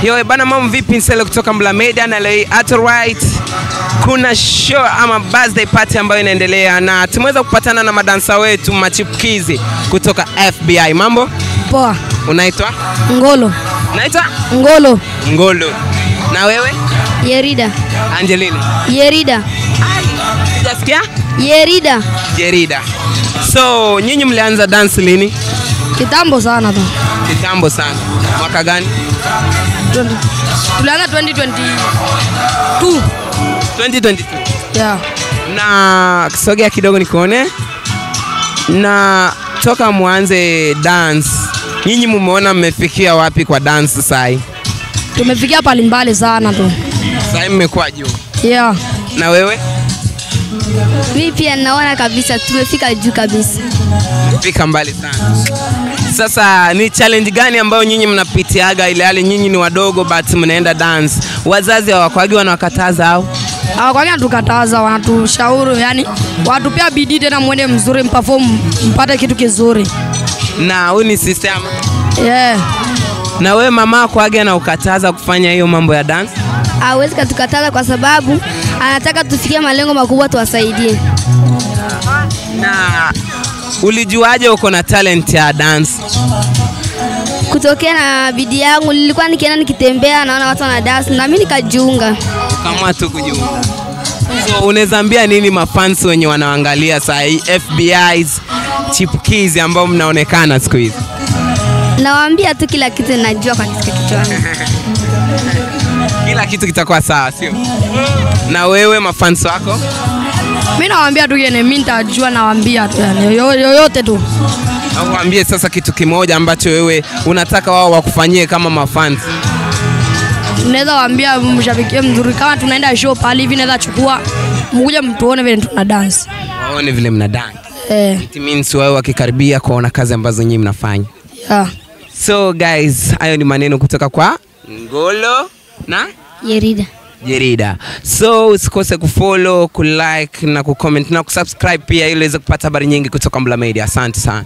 Yo bana, mambo vipi? Nsele kutoka Mbula Media, na leo at right kuna show ama birthday party ambayo inaendelea na tumeweza kupatana na madansa wetu machipukizi kutoka FBI. Mambo? Poa. Unaitwa? Ngolo. Unaitwa? Ngolo. Ngolo. Na wewe? Yerida. Angelina. Yerida. Sijasikia? Yerida. Yerida. So, nyinyi mlianza dance lini? Kitambo sana tu. Kitambo sana. Mwaka gani? Tulianza 2022. 2022. Yeah. Na sogea kidogo nikuone. Na toka muanze dance, nyinyi mumeona mmefikia wapi kwa dance sai? Tumefikia pale mbali sana tu. Sai mmekuwa juu. Yeah. Na wewe? Mimi pia naona kabisa tumefika juu kabisa. Fika mbali sana. Sasa ni challenge gani ambayo nyinyi mnapitiaga ile hali nyinyi ni wadogo but mnaenda dance? Wazazi hawakwagi wanawakataza au? Hawakwagi wanatukataza, wanatushauri, yani watupea bidii tena muende mzuri, mperform mpate kitu kizuri. Na huyu ni sister ama? Yeah. Na wewe mama kwagi anaukataza kufanya hiyo mambo ya dance? Hawezi katukataza kwa sababu anataka tufikie malengo makubwa tuwasaidie. Na ulijuaje uko na talent ya dance? Kutokea na bidii yangu, nilikuwa nikienda nikitembea naona watu wana dance na mimi nikajiunga. Kama tu kujiunga. So unaweza ambia nini mafans wenye wanaangalia saa hii FBIs chipukizi ambao mnaonekana siku hizi? Nawaambia tu kila kitu najua kwa kichwa changu. Kila kitu kitakuwa sawa, sio? Na wewe mafans wako? Mimi nawaambia tu yene mimi nitajua, nawaambia tu yani yoyote tu. Nakuambie sasa kitu kimoja ambacho wewe unataka wao wakufanyie kama mafans. Naweza waambia mshabikie mzuri, kama tunaenda show pale hivi naweza chukua mkuje mtuone vile tuna dance. Waone vile mna dance. Eh. It means wao wakikaribia kuona kazi ambazo nyinyi mnafanya. Yeah. So guys, hayo ni maneno kutoka kwa Ngolo na Yerida. Yerida. So usikose kufollow, kulike na kucomment na kusubscribe pia ili uweze kupata habari nyingi kutoka Mbula Media. Asante sana.